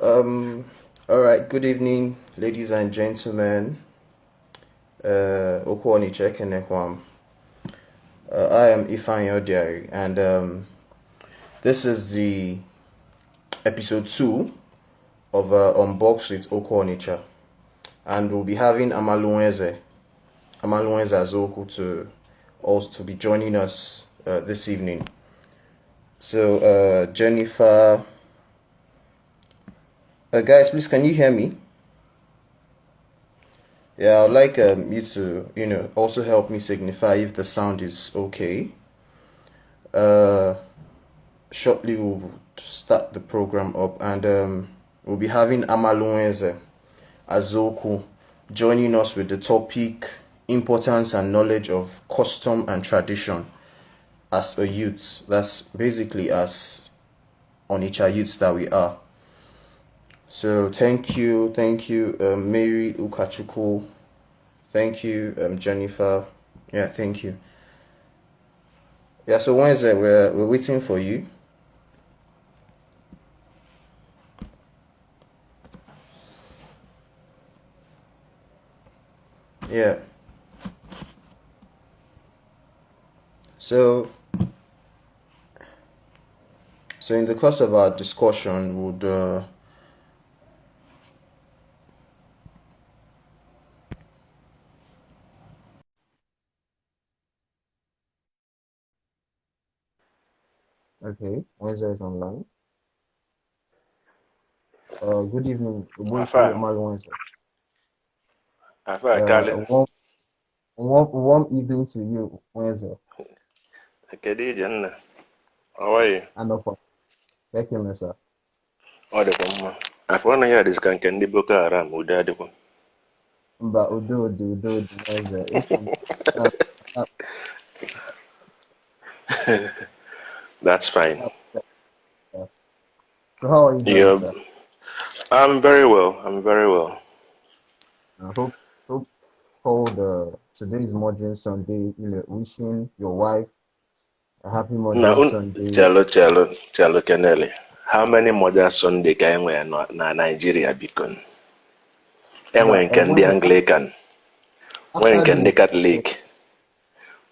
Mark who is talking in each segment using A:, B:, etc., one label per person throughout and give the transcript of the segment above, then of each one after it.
A: All right, good evening, ladies and gentlemen. Okwu Onitsha ekenekwam. I am Ifeanyi Odiari, and this is the episode 2 of Unbox with Okwu Onitsha, and we'll be having Amalu Azoku to also to be joining us this evening. So, Jennifer, guys, please, can you hear me? Yeah, I'd like you to, also help me signify if the sound is okay. Shortly we'll start the program up, and we'll be having Amalu Azoku joining us with the topic importance and knowledge of custom and tradition as a youth. That's basically as Onitsha youths that we are. So thank you, Mary Ukachukwu. Thank you, Jennifer. Yeah, thank you. Yeah, so Wednesday, we're waiting for you. Yeah. So in the course of our discussion, would okay, Wednesday is online. Good evening. Wednesday. Warm evening to you, Wednesday.
B: How are you?
A: Thank you, sir.
B: Ọ dịkwa mma. Afọ anaghị adịzi ka nke ndị Boko Haram, udo adịkwa.
A: Mba, udo dị, Wednesday.
B: That's fine.
A: Yeah. So how are you doing, sir?
B: I'm very well.
A: I hope called today's Modern Sunday, wishing your wife a happy Modern Sunday.
B: Chelo Kenele. How many Modern Sunday ka enwe na Nigeria biko? Enwe nke ndị Anglican, nwe nke ndị Catholic,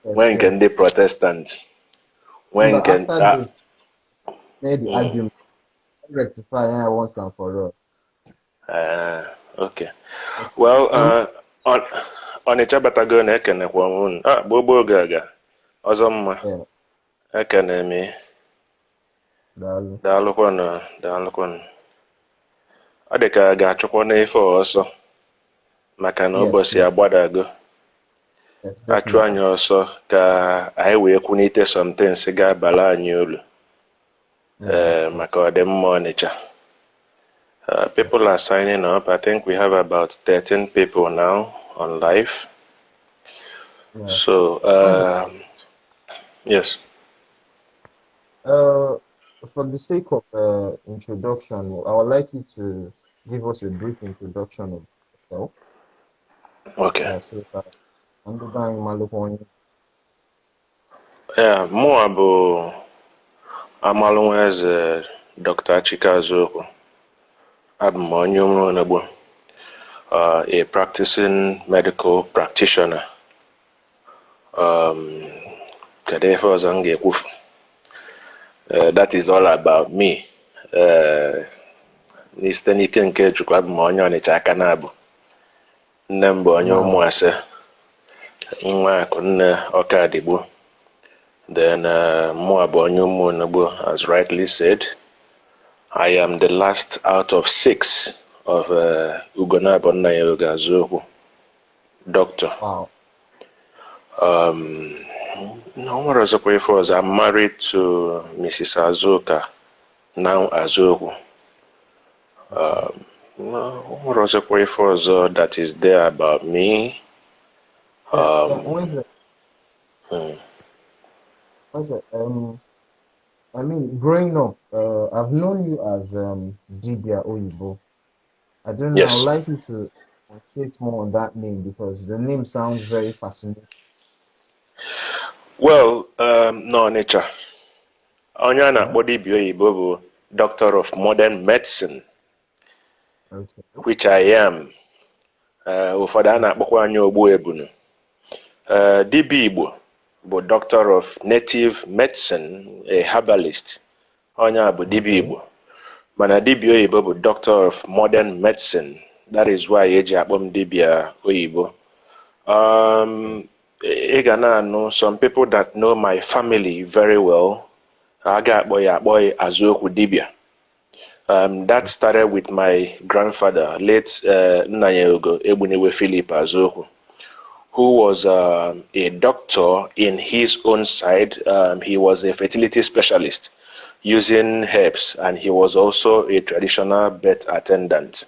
B: nwe nke ndị Protestant, nwe nke
A: the argument rectify once and for all.
B: Okay. Well, Onitsha batago na ekenekwa m unu. Gbogbo oge aga. Ọzọ mma. Ekene m. Daalụkwanụ. Ọ dị ka a ga-achụkwa n'ife ọsọ maka na ụbọchị agbadago. Achụ anyị ọsọ ka anyị wee kwunite somethings ga-abala anyị olu. Maka ọdịmma Onitsha. People are signing up. I think we have about 13 people now on live.
A: Yeah.
B: So, yes.
A: For the sake of introduction, I would like you to give us a brief introduction of yourself.
B: Okay. Yeah, mụ bụ Amalu Dr. Chike Azoku. Abụ m onye Ụmụnegbo, a practicing medical practitioner. Kedu ife ọzọ m ga-ekwufu? That is all about me. Site n'ike nke Chukwu, abụ m onye Onitsha aka na-abụ. Nne m bụ onye Ụmụase, nwa Akụnne Ọkadigbo. Then mụ bụ onye Ụmụnegbo, as rightly said. I am the last out of 6 of Ugonabo Nnayeoga Azoku, doctor.
A: Wow.
B: No more I'm married to Mrs. Azuka, now Azoku. No more that is there about me.
A: I mean, growing up, I've known you as Dibia Oyibo. I don't know.
B: Yes.
A: I'd like you to say more on that name because the name sounds very fascinating.
B: Well, no, Onitsha. Onye a na-akpọ Dibia Oyibo bụ Doctor of Modern Medicine.
C: Okay.
B: Which I am. Ụfọdụ a na-akpọkwa anyị ogbu ebunu. Dibịa Igbo bụ doctor of native medicine, a herbalist. Onye a bụ dibịa Igbo. Mana dibịa oyibo bụ doctor of modern medicine. That is why eji akpọ m dibịa oyibo. Ị ga na-anụ some people that know my family very well, a ga-akpọ ya akpọ ya Azụokwu dibịa. That started with my grandfather, late Nnanyelugo Egbuniwe Philip Azuokwu, who was a doctor in his own side. He was a fertility specialist using herbs, and he was also a traditional birth attendant.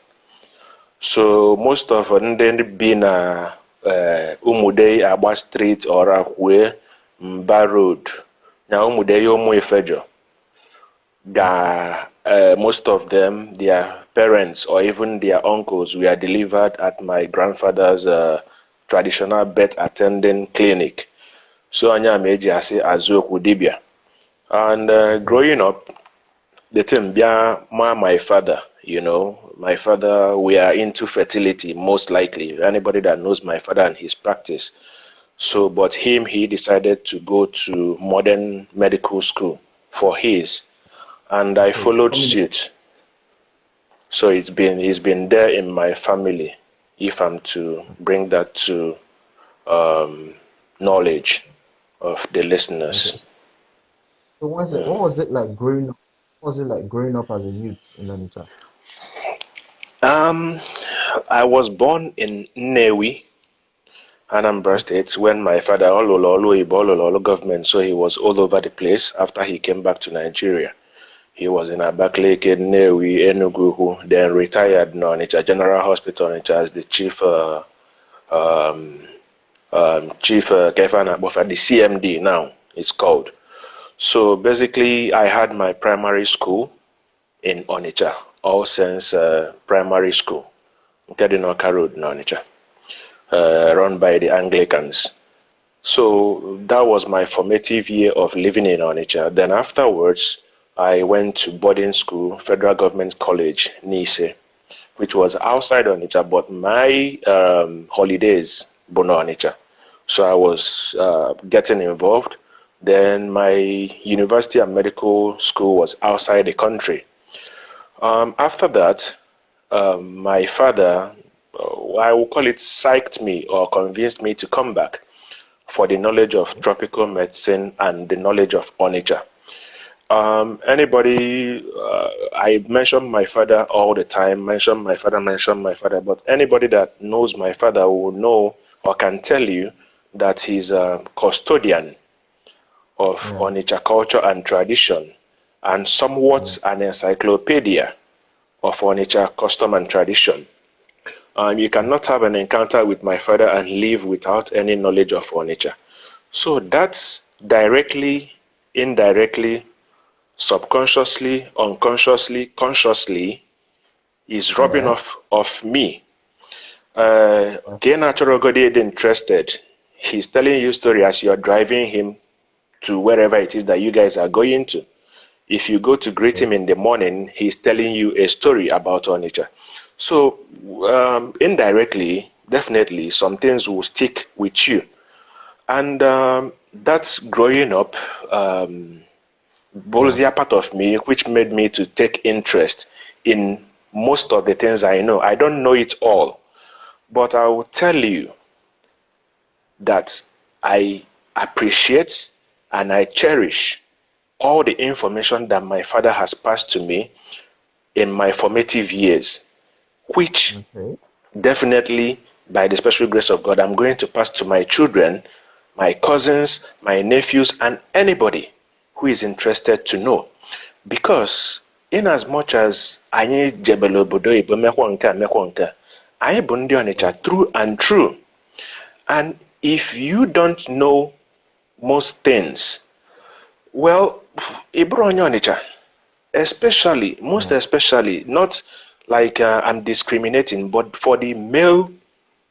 B: So most of ndị bi na Umudei Agba Street or Akwe Mba Road, na Umudei Ụmụ Ifejo, ga most of them, their parents or even their uncles were delivered at my grandfather's traditional birth attending clinic. So anya ma eji asị Azụokwu dibịa. And growing up, the thing bịa ma my father, my father, we are into fertility most likely. Anybody that knows my father and his practice. So, but him, he decided to go to modern medical school for his, and I followed suit. So it's been there in my family, if I'm to bring that to knowledge of the listeners.
C: Okay. So what was it like growing up? What was it like growing up as a youth in Onitsha?
B: I was born in Nnewi, Anambra State, when my father ọ lụrụ ọlụ oyibo, ọ lụrụ ọlụ government, so he was all over the place after he came back to Nigeria. He was in Abakaliki, Nnewi, Enugu, then retired in Onitsha General Hospital, Onitsha, as the chief, chief Kefana the CMD now it's called. So basically, I had my primary school in Onitsha, all since primary school, nke dị n'Ọka Road in Onitsha, run by the Anglicans. So that was my formative year of living in Onitsha. Then afterwards, I went to boarding school, Federal Government College, Nise, which was outside Onitsha, but my holidays were na Onitsha. So I was getting involved. Then my university and medical school was outside the country. After that, my father, I will call it, psyched me or convinced me to come back for the knowledge of tropical medicine and the knowledge of Onitsha. Anybody, I mention my father all the time, mention my father, mention my father, but anybody that knows my father will know or can tell you that he's a custodian of Onitsha culture and tradition and somewhat an encyclopedia of Onitsha custom and tradition. You cannot have an encounter with my father and live without any knowledge of Onitsha. So that's directly, indirectly, subconsciously, unconsciously, consciously is rubbing off of me. Ka ị na-achọrọgodi ịdị interested, he's telling you story as you're driving him to wherever it is that you guys are going to. If you go to greet him in the morning, he's telling you a story about Onitsha. So indirectly, definitely, some things will stick with you. And that's growing up, bụrụzia part of me, which made me to take interest in most of the things I know. I don't know it all, but I will tell you that I appreciate and I cherish all the information that my father has passed to me in my formative years, which definitely, by the special grace of God, I'm going to pass to my children, my cousins, my nephews, and anybody who is interested to know. Because in as much as anyị jebele obodo oyibo mekwa nke a mekwa nke a, anyị bụ ndị Ọnịcha through and through. And if you don't know most things, well, ị bụrụ onye Ọnịcha, especially, most especially, not like I'm discriminating, but for the male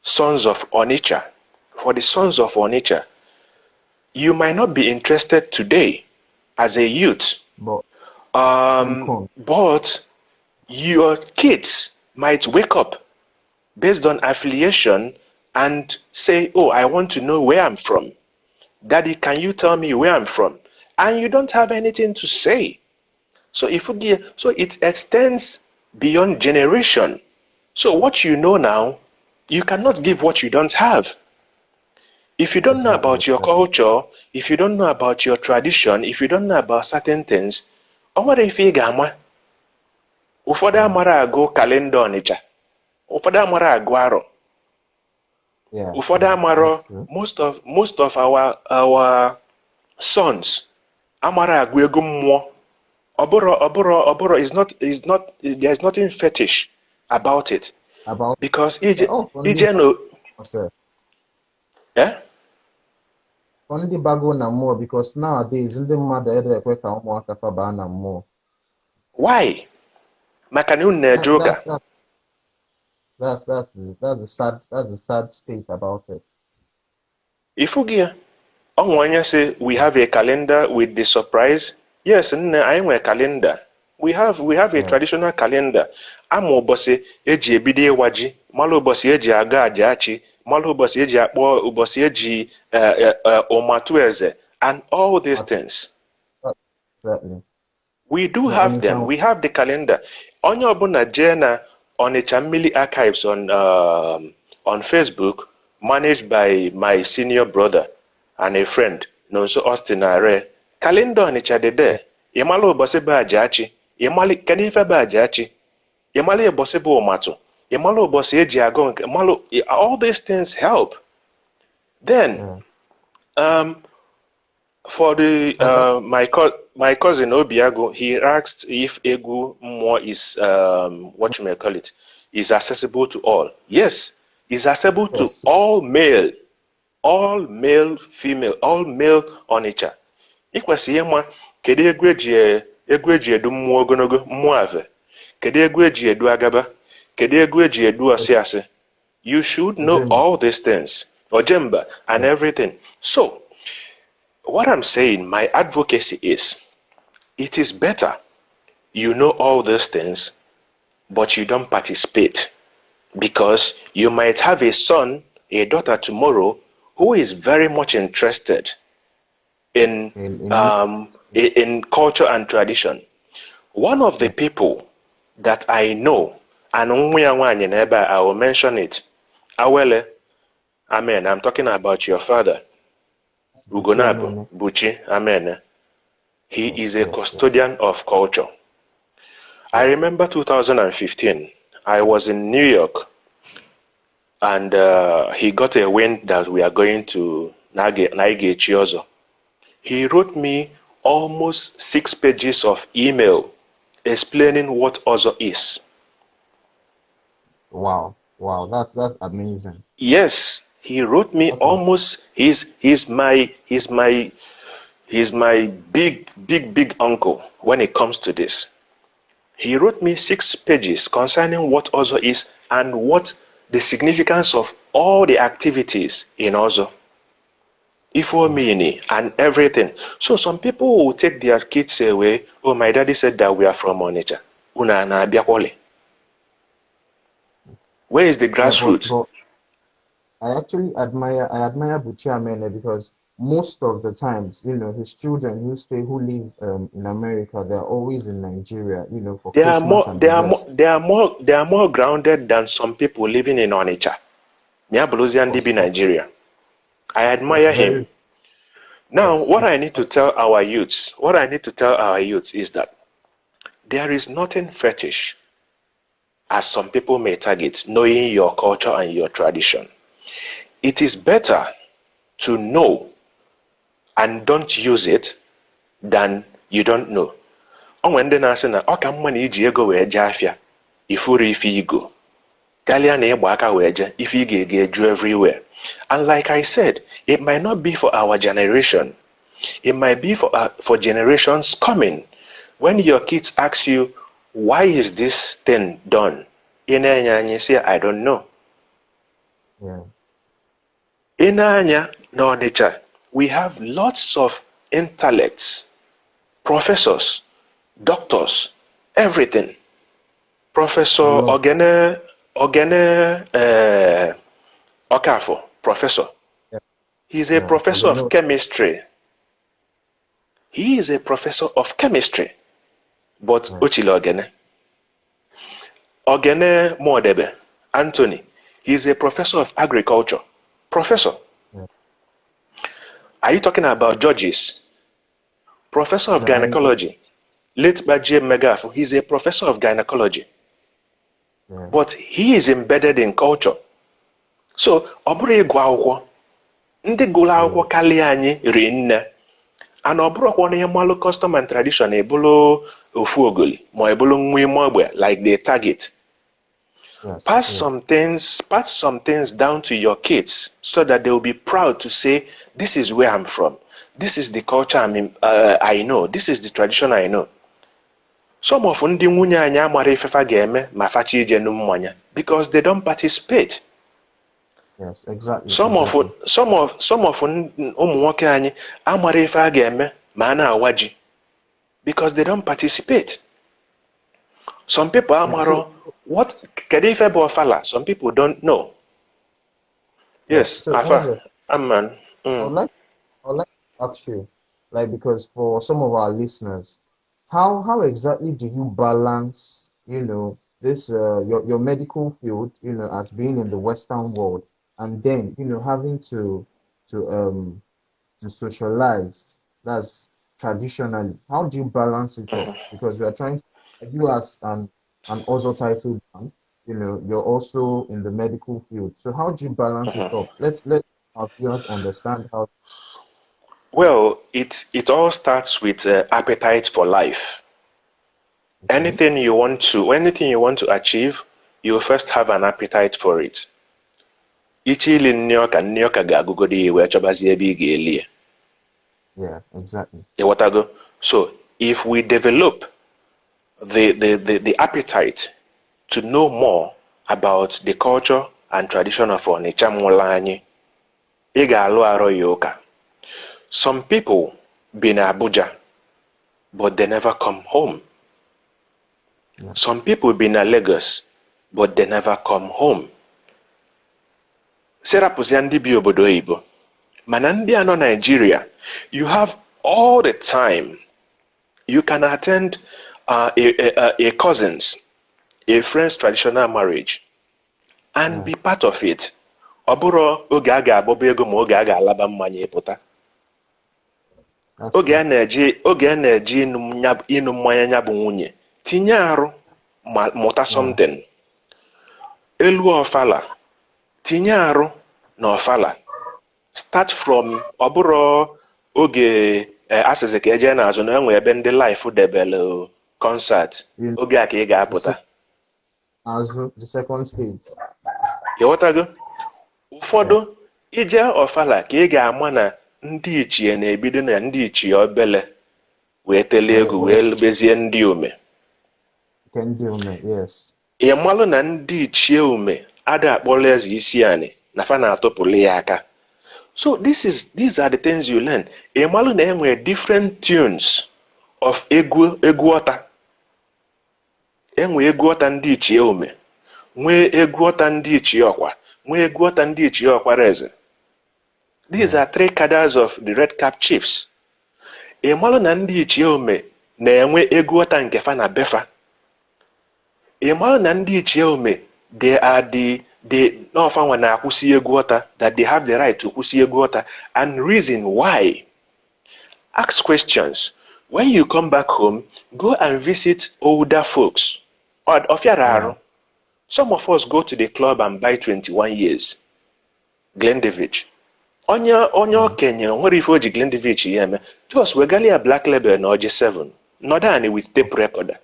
B: sons of Onitsha, for the sons of Onitsha, you might not be interested today as a youth,
C: But
B: but your kids might wake up based on affiliation and say, "Oh, I want to know where I'm from. Daddy, can you tell me where I'm from?" And you don't have anything to say. So if you give, so it extends beyond generation. So what you know now, you cannot give what you don't have. If you don't know about your culture, if you don't know about your tradition, if you don't know about certain things, o nwere ife ị ga-ama. Ụfọdụ amara agụ kalenda Ọnịcha, ụfọdụ amara agụ arọ, ụfọdụ amarọ
C: That's true.
B: most of our sons amara agụ egwu mmụọ. Ọbụrụ is not there's nothing fetish about it
C: About
B: because ije
C: oh, for ndị
B: ije no
C: sir.
B: Eh?
C: For ndị bago na mmụọ, because nowadays ndị mmadụ ede ekwe ka ụmụaka fa baa na mmụọ.
B: Why? Maka na unu na-eje ụka.
C: That's the sad state about it.
B: Ifu gị ya ọnwa onye sị we have a calendar with the surprise. Yes, nne, anyị nwere calendar. We have a traditional calendar. Ama ụbọchị eji ebido ịwa ji, mara ụbọchị eji aga aja achị, mara ụbọchị eji akpọ, ụbọchị eji ụmatụ eze and all these things. We do have them. We have the calendar. Onye ọbụla jee na Onitsha Mmili Archives on Facebook, managed by my senior brother and a friend, Nonso Austin Are. Calendar Onitsha dị there. Ịmala ụbọchị bụ aja achị, ịmala kedu ife bụ aja achị, ịmala ụbọchị bụ ụmatụ, ịmala ụbọchị eji agụ nke, ịmalụ all these things help. Then for the my cousin Obiago, he asked if Egwu Mmụọ is what you may call it, is accessible to all. Yes, is accessible to all male, female, all male Onitsha. Ị kwesịrị ịma kedu egwu eji egwu eji edu mmụọ ogologo mmụọ ave, kedu egwu eji edu agaba, kedu egwu eji edu ọsị asị. You should know
C: Ojemba.
B: All these things, Ojemba and everything. So what I'm saying, my advocacy is, it is better you know all these things, but you don't participate because you might have a son, a daughter tomorrow who is very much interested in
C: In
B: in culture and tradition. One of the people that I know, and nwa ya nwaanyị n'ebe a, I will mention it. Awele, amen. I'm talking about your father,
C: Buchi
B: Ugonabo
C: Amene.
B: Buchi, amen. He is a custodian of culture. I remember 2015, I was in New York and he got a wind that we are going to Nage Ọzọ. He wrote me almost 6 pages of email explaining what Ozo is.
C: Wow, that's amazing.
B: Yes, he wrote me
C: That is
B: almost he's my big big big uncle when it comes to this. He wrote me 6 pages concerning what Ozo is and what the significance of all the activities in Ozo. Ifo meaning and everything. So some people will take their kids away. "Oh, my daddy said that we are from Onitsha." Una na abiakwole. Where is the grassroots?
C: But I actually admire Buchi Amene because most of the times, his children who live in America, they're always in Nigeria, for
B: They are
C: Christmas
B: more
C: and
B: they
C: the
B: are more
C: rest.
B: they are more grounded than some people living in Onitsha. Ya bụrụzie ndị bi Nigeria. I admire
C: Very
B: him. Now, what I need to tell our youths, what I need to tell our youths is that there is nothing fetish, as some people may target, knowing your culture and your tradition. It is better to know and don't use it than you don't know. O nwere ndị na-asị na ọ ka mma na iji ego wee jee afịa ifuru ife igo karịa na ịgba aka wee jee ife ị ga-ego eju everywhere. And like I said, it might not be for our generation. It might be for generations coming. When your kids ask you, "Why is this thing done?" Ị na-enye anya sị, "I don't know." Ị na-anya n'Ọnịcha, we have lots of intellects, professors, doctors, everything. Professor
C: Lot.
B: Ogene Okafor, professor.
C: Yeah.
B: He's a professor of
C: Ogene.
B: chemistry. He is a professor of chemistry, but Ochile Ogene. Ogene Modebe, Anthony, he is a professor of agriculture. Professor. Are you talking about judges? Professor of
C: No, I
B: gynecology. Late Bajie Megafu, he's a professor of gynecology. But he is embedded in culture. So, ọ bụrụ ịgụ akwụkwọ, ndị gụrụ akwụkwọ karịa anyị rie nne. And ọ bụrụkwa na ihe malụ custom and tradition ebulu ofu ogoli ma ebulu nwa ime ogbe like they target. Pass some things down to your kids so that they will be proud to say, "This is where I'm from. This is the culture I know. This is the tradition I know." Some of ndị nwunye anyị amara ifefa ga-eme ma facha ije nu mmanya because they don't participate. Some of some of ụmụ nwoke anyị amara ife a ga-eme ma a na-awa ji because they don't participate. Some people amaro what, kedu ife bụ ọfala. Some people don't know. Yes.
C: So
B: Afa
C: Eze,
B: aman.
C: I would like to ask you, like, because for some of our listeners, how exactly do you balance, this your medical field, as being in the Western world, and then having to socialize, that's traditionally. How do you balance it up? Because we are trying to, like, you as an also titled man, you're also in the medical field. So how do you balance it up? Let's let our viewers understand how.
B: Well, it all starts with appetite for life. Anything you want to achieve, you first have an appetite for it. Iche ili nni ọka, nni ọka ga-agụgodo ya wee chọbazie ebe ị ga-eli ya. Ịghọtago? So if we develop the appetite to know more about the culture and tradition of Onitsha mụrụ anyị, ị ga-alụ arọ ya ụka. Some people bi na Abuja, but they never come home. Some people bi na Lagos, but they never come home. Serapụzia ndị bi obodo oyibo, mana ndị a nọ Nigeria, you have all the time. You can attend a cousin's, a friend's traditional marriage and be part of it. Ọ bụrụ oge a ga-agbaba ego ma oge a ga-alaba mmanya ịpụta.
C: That's
B: Oge a
C: true.
B: na-eji oge a na-eji ịnụ mmanya ya bụ nwunye tinye arụ ma mụta something. Elu ọfala tinye arụ na ọfala, start from ọ bụrụ oge asịsị ka eje n'azụ na enwe ebe ndị life debelu concert oge a ka ị ga-apụta.
C: Azụ, the second stage.
B: Ịghọtago? Ụfọdụ ije ọfala ka ị ga-ama na ndị ichie na-ebido na ndị ichie obele wee telie egwu wee bezie ndị ome.
C: Nke ndị ome, yes.
B: Ị malụ na ndị ichie ume ada akpọrọ eze isi anị na fa na-atụpụrụ ya aka. So this is these are the things you learn. Ị malụ na enwere different tunes of egwu, egwu ọta. Enwe egwu ọta ndị ichie ume, nwee egwu ọta ndị ichie ọkwa, nwee egwu ọta ndị ichie ọkwara eze. These are three cadres of the red cap chiefs. Ị malụ na ndị ichie ume na-enwe egwu ọta nke fa na befa. Ị malụ na ndị ichie ume, they are the n'ọfanwa na-akwụsị egwu ọta, that they have the right to kwụsị egwu ọta and reason why. Ask questions. When you come back home, go and visit older folks. Ọfịara arụ. Some of us go to the club and buy 21 years Glenfiddich. Onye okenye nwere ife o ji Glenfiddich ya eme, just wegala ya Black Label na ọjị 7, nọdụ anị with tape recorder.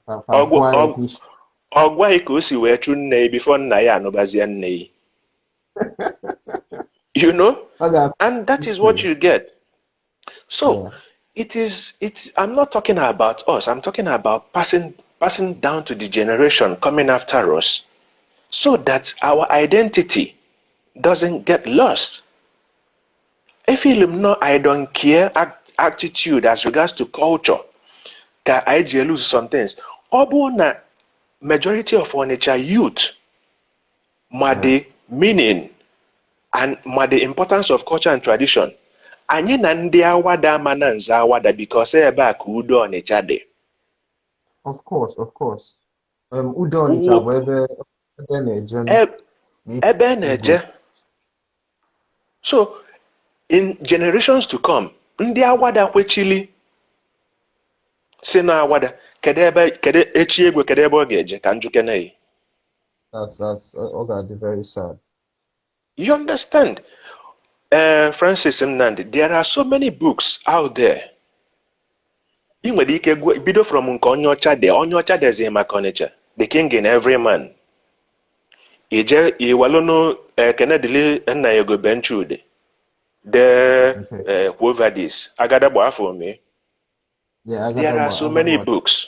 C: Fa
B: Ọgwụ
C: gwa
B: ọgwụ
C: history.
B: Ọ gwaghị ka o si wee chụ nne ya before nna ya anụbazie nne ya. You know?
C: Ọ ga
B: And that is what
C: history.
B: you get. So it is it's I'm not talking about us. I'm talking about passing down to the generation coming after us so that our identity doesn't get lost. If you know, I don't care attitude as regards to culture ka anyị ji lose some things. Ọ bụrụ na majority of Onitsha youth ma the meaning and ma the importance of culture and tradition, anyị na ndị Awada ama na nze Awada, because ebe a ka udo Onitsha dị.
C: Of course, of course. Udo Onitsha bụ ebe na-eje
B: ebe na-eje. So in generations to come, ndị Awada kwechili si na Awada, kedu ebe, kedu echi egwe, kedu ebe ọ ga-eje ka njukene?
C: That's ọ ga-adị very sad.
B: You understand? Francis Nnamdi, there are so many books out there. Ị nwere ike bido from nke onye ọcha de, onye ọcha dezi maka Onitsha, The King in Every Man. Ije iwalụnụ Ekene dịlị nna ya ego Benchude de. Quo Vadis, Agadagba afọ me.
C: Yeah,
B: There are so many books.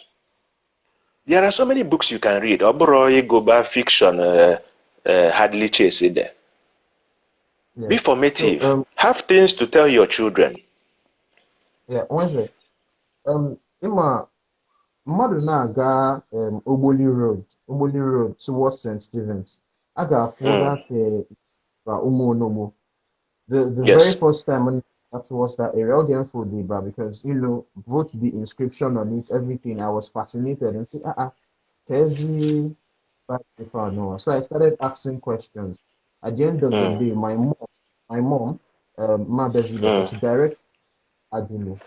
B: There are so many books you can read. Ọ bụrụ ịgụba fiction, Hadley Chase there. Be formative.
C: So,
B: Have things to tell your children.
C: Yeah, Wednesday. Ịma mmadụ na-aga Ogboli Road towards St. Stephen's, a ga-afụ that Umuonogbo. The very first time I got towards that area, oge m fụ the bar, because both the inscription on it, everything, I was fascinated and say, "Ah ah, kezi ife anọ." So I started asking questions. At the end of the day, my mom, Ma Bezile, she direct Ajulu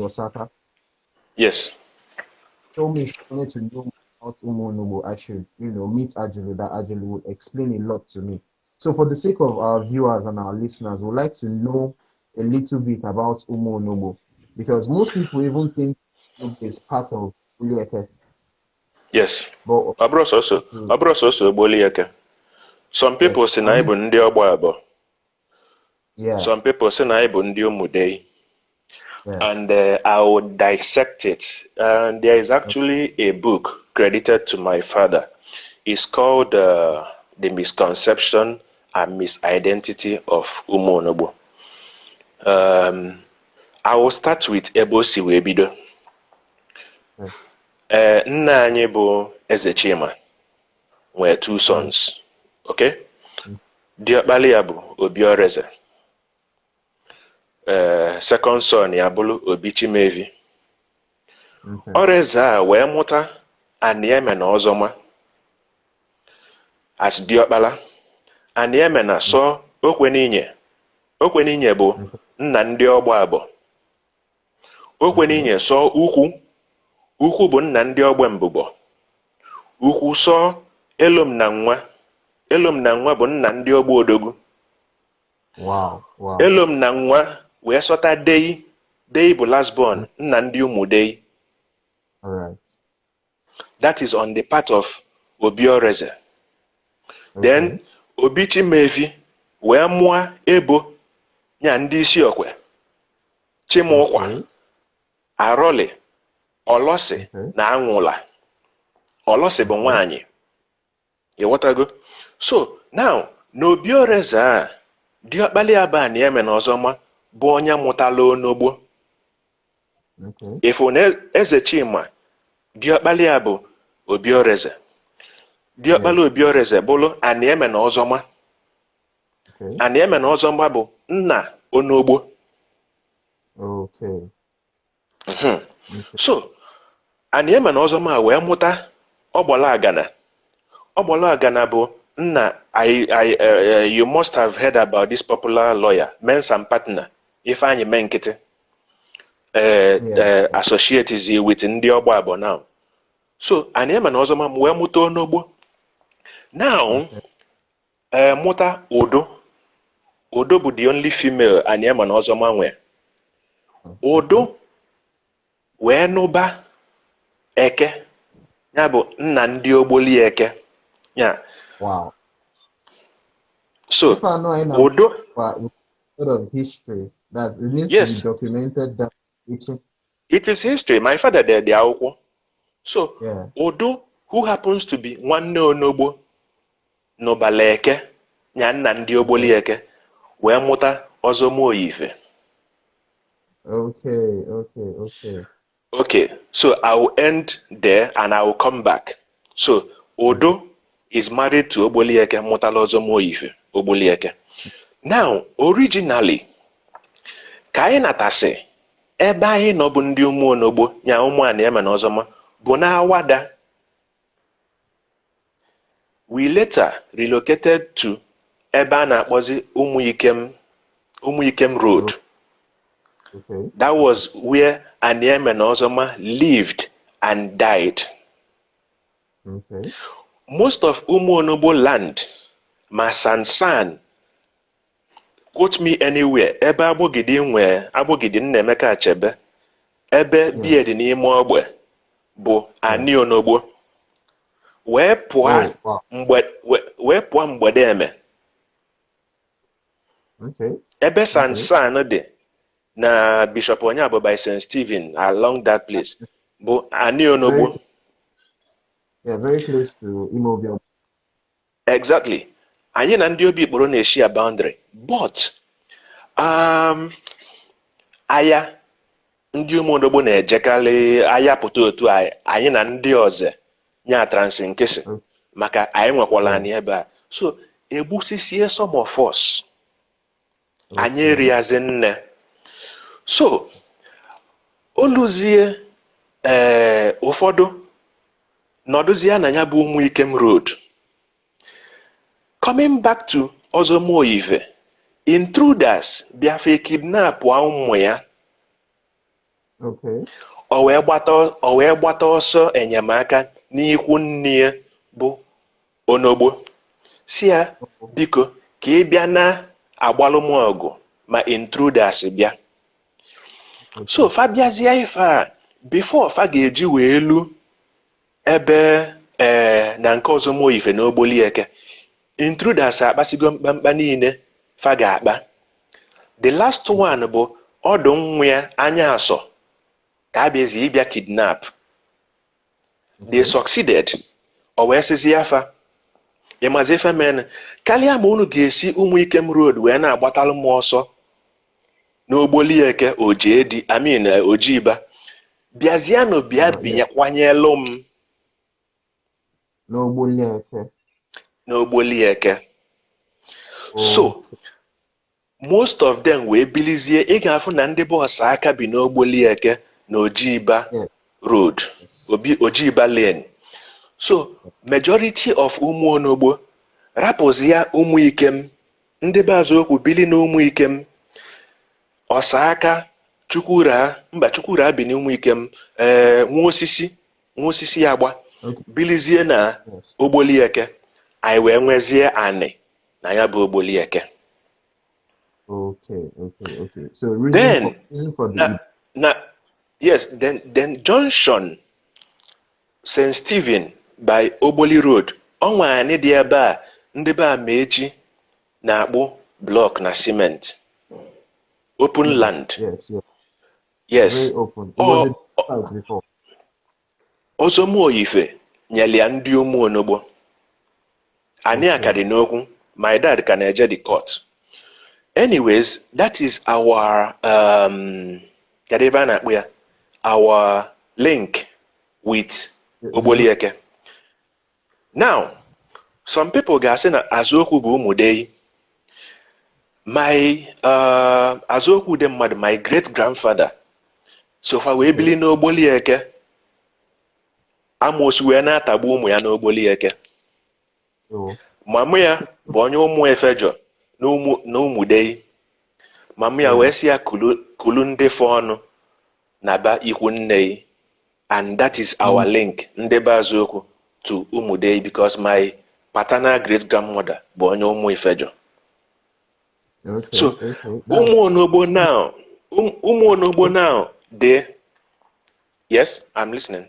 C: Osaka, told me if I wanted to know about Umuonogbo, I should meet Ajulu, that Ajulu would explain a lot to me. So for the sake of our viewers and our listeners, we'd like to know a little bit about Umuonogbo, because most people even think it's part of Ulieke.
B: Yes.
C: But
B: Ọ bụrụ sọsọ Ogbolieke. Some people si na anyị bụ ndị ọgbọ abụọ. Some people si na anyị bụ ndị Ụmụdei. And I will dissect it. And there is actually a book credited to my father. It's called The Misconception and Misidentity of Umuonogbo. I will start with ebe o si wee bido. Ee, nna anyị bụ Eze Chima nwere two sons. Okay? Diọkpala ya bụ Obioreze. Ee, second son ya bụrụ Obi Chimevi. Oreze a wee mụta Anieme na Ọzọma as diọkpala. Anieme na sọ Okweninye. Okweninye bụ nna ndị ọgbọ abụọ. Okweninye sọ Ukwu. Ukwu bụ nna ndị ọgbọ mbụbọ. Ukwu sọ Elom na nwa. Elom na nwa bụ nna ndị ọgbọ odogwu. Elom na nwa wee sọta Dei. Dei bụ last born, nna ndị ụmụ Dei.
C: All right.
B: That is on the part of Obioreze. Then Obi Chimevi wee mụọ Ebo, ya ndị isi okwe, Chimụkwa, Arọli, Ọlọsị na Anwụla. Ọlọsị bụ nwaanyị. Ịghọtago? So now, na Obioreze a, diọkpali ya bụ Anieme na Ọzọma bụ onye mụtala Onogbo. Ifu na Eze Chima, diọkpali ya bụ Obioreze. Diọkpala Obioreze bụrụ Anieme na Ọzọma. Anieme na Ọzọma bụ nna Onogbo. So Anieme na Ọzọma wee mụta Ọgbọla Agana. Ọgbọla Agana bụ nna I, you must have heard about this popular lawyer, Mens and Partner, Ifeanyi Menkiti. Associate is with ndị ọgbọ abụọ now. So Anieme na Ọzọma wee mụta Onogbo. Now, mụta Udo. Udo bụ the only female Anieme na Ọzọma nwee. Udo wee nụba Eke, ya bụ nna ndị Ogboli Eke. Ya. So,
C: If I know I know
B: Udo
C: sort of history that it needs to be documented that it's
B: It is history. My father did the akwụkwọ. So, Udo, who happens to be nwanne Onogbo, nụbala Eke, ya nna ndị Ogboli Eke, wee mụta Ọzọmoyife. Okay. So I will end there and I will come back. So Odo is married to Ogbolieke, mụtala Ọzọmoyife Ogbolieke. Now, originally, ka anyị natasị ebe anyị nọ bụ ndị ụmụ onogbo nya ụmụ Anieme na Ọzọma bụ na Awada. We later relocated to ebe a na-akpọzi Ụmụ Ikem Road. That was where Anieme na Ọzọma lived and died. Most of Ụmụ land, ma Sansan, quote me anywhere, ebe Agbogidi nwee Agbogidi Nnaemeka Achebe, ebe bie dị n'ime ogbe bụ Ani Onogbo. Wee pụọ mgbe wee pụọ Mgbedeme. Ebe Sansan dị na Bishop Onyabụ by St. Stephen along that place bụ Ani Onogbo.
C: Yeah, very close to Imobia.
B: Exactly. Anyị na ndị obi ikporo na-eshi a boundary. But aya ndị ụmụ na-ejekarị aya pụta otu anyị na ndị ọzọ nya transi nkịsị maka anyị nwekwara anyị ebe a. So egbusisie some of us. Anyị eriazi nne. So oluzie ee ụfọdụ nọdụzie na ya bụ Ụmụ Ikem Road. Coming back to Ọzọmoyive, intruders bịafe kidnap ụmụ ya. O wee gbata ọsọ enyemaka n'ikwu nne ya bụ Onogbo. Si ya biko ka ị bịa na agbalụ m ọgụ ma intruders bịa. So fa bịazie ife a before fa ga-eji wee lu ebe ee na nke Ọzọmoyife na Ogbolieke, intruders akpasigo mkpamkpa niile fa ga-akpa. The last one bụ ọdụ nwa ya anya asọ ka abịazi ịbịa kidnap. They succeeded. O wee sịzi ya fa ịmazi ife men karịa ma unu ga-esi Ụmụ Ikem Road wee na-agbatalụ m ọsọ n'Ogbolieke Ojeedi, I mean Ojiba, bịazianụ bịa binyekwanyelụ m
C: N'Ogbolieke.
B: n'Ogbolieke. So most of them wee bilizie ị ga-afụ na ndị bọọsụ aka bi n'Ogbolieke na Ojiba Road, Obi Ojiba Lane. So majority of ụmụ Onogbo rapụzia Ụmụ Ikem, ndị be azụ okwu bili na Ụmụ Ikem, Ọsaaka, Chukwura, mba, Chukwura bi n'Ụmụ Ikem, ee, nwa osisi agba bilizie na Ogbolieke. Anyị wee nwezie anị na ya bụ Ogbolieke.
C: Okay. So reason
B: Then
C: for the
B: na yes, then junction St. Stephen by Ogboli Road, ọnwa anyị dị ebe a ndị be Amaechi na-akpụ block na cement, open land.
C: Yes. Very open. It was a site before.
B: Ọzọmoyife nyere ya ndị ụmụ Onogbo anyị a ka dị n'okwu. My dad ka na-eje the court. Anyways, that is our kedu ebe a na-akpụ ya, our link with Ogbolieke. Now, some people ga-asị na Azụokwu bụ Ụmụdei. My Azụokwu dị mmadụ, my great grandfather, sofa wee bili n'Ogbolieke, amoosu wee na-atagbu ụmụ ya n'Ogbolieke. Mama ya bụ onye ụmụ Efejọ na Ụmụdei. Mama ya wee sị ya kulu kulu ndị fọ ọnụ na ba ikwu nne ya, and that is our link, ndị be Azụokwu to Ụmụdei, because my paternal great grandmother bụ onye ụmụ Ifejọ. So ụmụ Onogbo now, ụmụ Onogbo now dị, yes, I'm listening.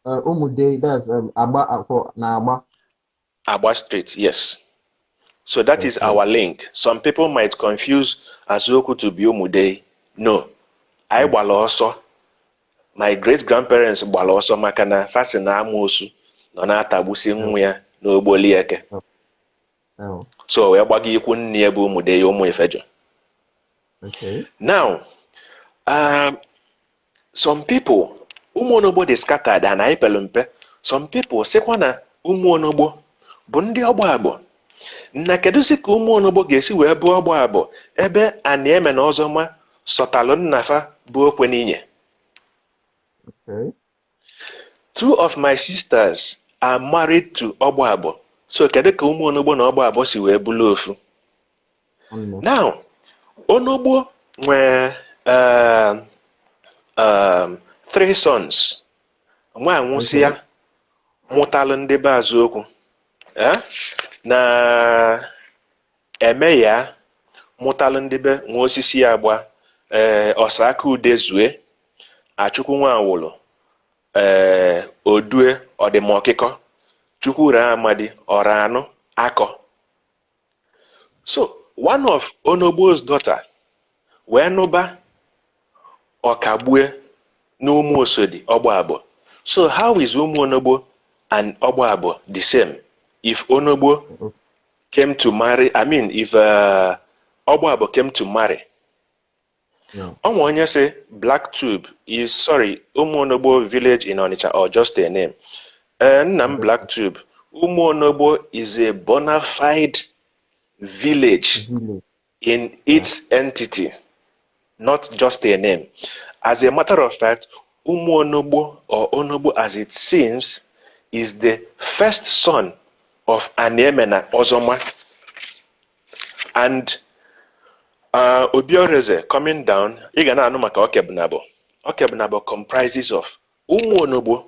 C: Umudei, that's Agba for na Agba.
B: Agba Street, yes. So that is our link. Some people might confuse Azụokwu to be Ụmụdei. No, anyị gbara ọsọ. My great grandparents gbara ọsọ maka na fasi na amoosu nọ na-atagbusi nwa ya n'Ogbolieke. So wee gbaga ikwu nne ya bụ Ụmụdei, ụmụ Ifejọ. Now, some people Ụmụ Onogbo dị scattered and anyị pelu mpe. Some people sịkwa na Ụmụ Onogbo bụ ndị ọgbọ agbọ. Na kedụzi ka Ụmụ Onogbo ga-esi wee bụ ọgbọ agbọ ebe Anieme na Ọzọma sọtalụ nnafa bụ okwe n'inye?
C: Okay.
B: Two of my sisters are married to ọgbọ agbọ. So kedu ka Ụmụ Onogbo na ọgbọ agbọ si wee bụrụ ofu?
C: Nwanne.
B: Now, Onogbo nwee three sons. Nwa anwụsịa mụtalụ ndị be azụ okwu. Eh? Na eme ya mụtalụ ndị be nwa osisi agba, ee, ọsaka ude zue achukwu nwa awụlụ, ee, odue ọdịmọkịkọ chukwu raa amadi ọra anụ akọ. So one of Onogbo's daughter wee nụba ọkagbue n'ụmụ Osodi ọgbọ abụọ. So how is Ụmụ Onogbo and ọgbọ abụọ the same if Onogbo came to marry, I mean, if ọgbọ abụọ came to marry? Ọnwa onye sị Black Tube is, sorry, Ụmụ Onogbo village in Onitsha or just a name? Ee, nna m, Black Tube, Ụmụ Onogbo is a bona fide village
C: Village.
B: in its entity, not just a name. As a matter of fact, Ụmụ Onogbo, or Onogbo as it seems, is the first son of Aniemena Ozoma. And Obioreze coming down, ị ga na-anụ maka Okebunabo. Okebunabo comprises of Ụmụ Onogbo,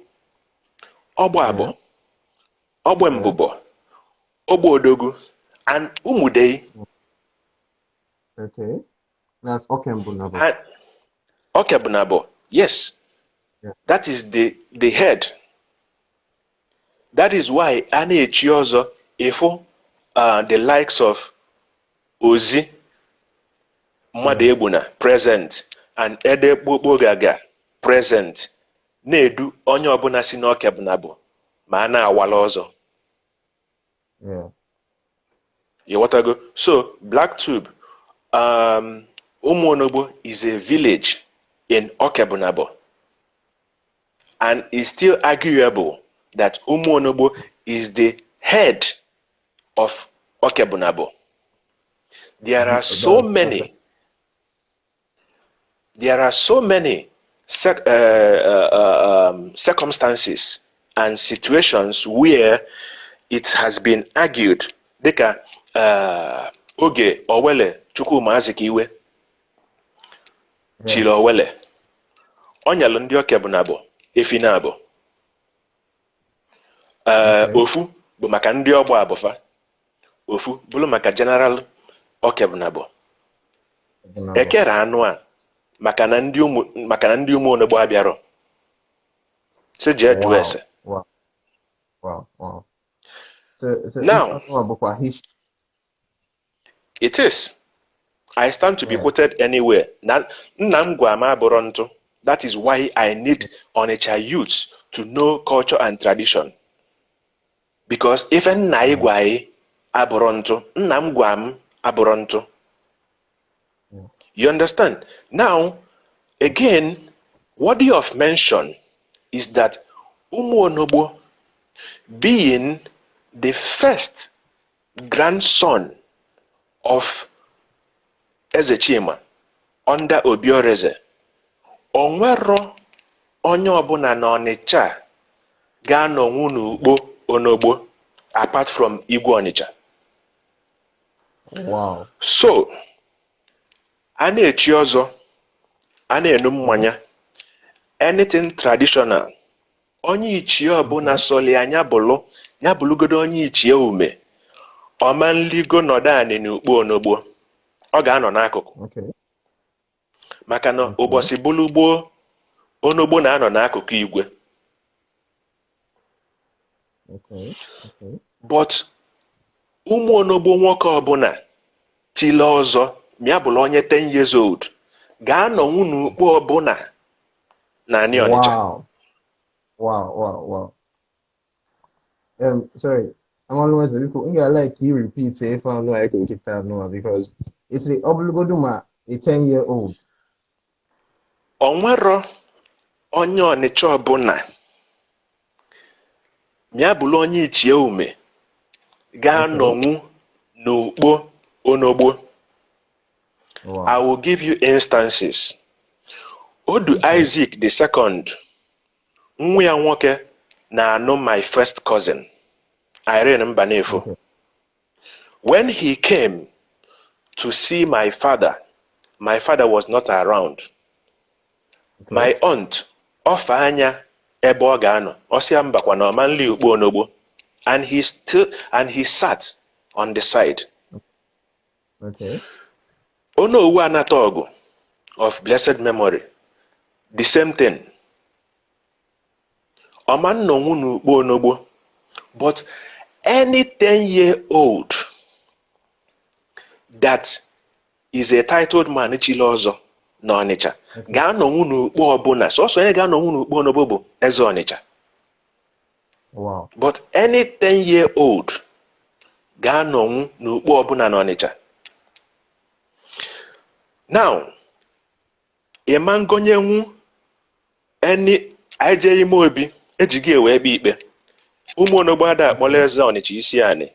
B: Ọgbọ Abọ, Ogbe Mbụbọ, Ogbe Odogwu, and Umudei.
C: Okay. That's Okembunabo.
B: And Okebunabo, yes. That is the head. That is why a na-echi ọzọ ịfụ the likes of Ozi, Mmadụ Egbuna present, and Ede Kpokpo Gaga present, na-edu onye ọbụla si n'Okebunabo ma a na-awala ọzọ. Ịghọtago? So Black Tube, Ụmụ is a village in Okebunabo, and it's still arguable that Ụmụ is the head of Okebunabo. There are so many. There are so many circumstances and situations where it has been argued, dịka oge Owele Chukwuma Azikiwe chiri Owele, ọ nyelụ ndị Okebunabo efi na-abụ. Ofu bụ maka ndị ọgbọ abụfa, ofu bụrụ maka General Okebunabo. Ekere anụ a maka na ndị ụmụ maka na ndị ụmụ Onogbo abịarọ si jee jụọ ese.
C: Wow. So
B: Now-
C: ife anụ a bụkwa history.
B: It is. I stand to be quoted anywhere. Na nna m gwa m abụrọ ntụ. That is why I need Onitsha youths to know culture and tradition. Because ife nna anyị gwa anyị abụrọ ntụ, nna m gwa m abụrọ ntụ. You understand? Now, again, worthy of mention is that Ụmụ Onogbo, being the first grandson of Eze Chima under Obioreze, onwero onye ọbụla n'Ọnịcha ga-anọnwu n'ukpo Onogbo apart from Igwe Ọnịcha. So, a na-echi ọzọ, a na-enu mmanya, anything traditional, onye ichie ọbụla sọli anya bụlụ, ya bụlụgodo onye ichie ume, ọma nligo nọdụ anị n'ukpo Onogbo, ọ ga-anọ n'akụkụ. Maka na ụbọchị bụlụ gboo, Onogbo na-anọ n'akụkụ igwe. But ụmụ Onogbo nwoke ọbụla tile ọzọ, ma ya bụrụ onye 10 years old, ga-anọnwu n'ukpo ọbụla na anị Ọnịcha.
C: Wow. Sorry, I'm always biko, m ga-like you repeat ife anụ a ekwu kịta anụ a, because it's a ọbụlụgodu ma a 10 year old.
B: Onwero Onye Ọnịcha ọbụla ya bụrụ onye Ichie Ume ga-anọnwu n'Ukpo Onogbo. I will give you instances. Odu Isaac the second, nwa ya nwoke na-anụ my first cousin, Irene Mbanefo. When he came to see my father, my father was not around. My aunt ọfa anya ebe ọ ga-anọ, ọ sị ya mbakwa na ọma nli Ukpo Onogbo, and he still and he sat on the side. Onowu Anataogu of blessed memory, the same thing. Ọma nnọnwu n'Ukpo Onogbo, but any 10-year-old that is a titled man chili ọzọ na Ọnịcha ga-anọnwu n'ukpo ọbụla. Sọsọ onye ga-anọnwu n'Ukpo Onogbo bụ eze Ọnịcha. But any 10-year-old ga-anọnwu n'ukpo ọbụla n'Ọnịcha. Now, ịma ngonyenwu any anyị jee ime obi ejighị ewe ekpe ikpe ụmụ Onogbo ada akpọla eze Ọnịcha isi anị.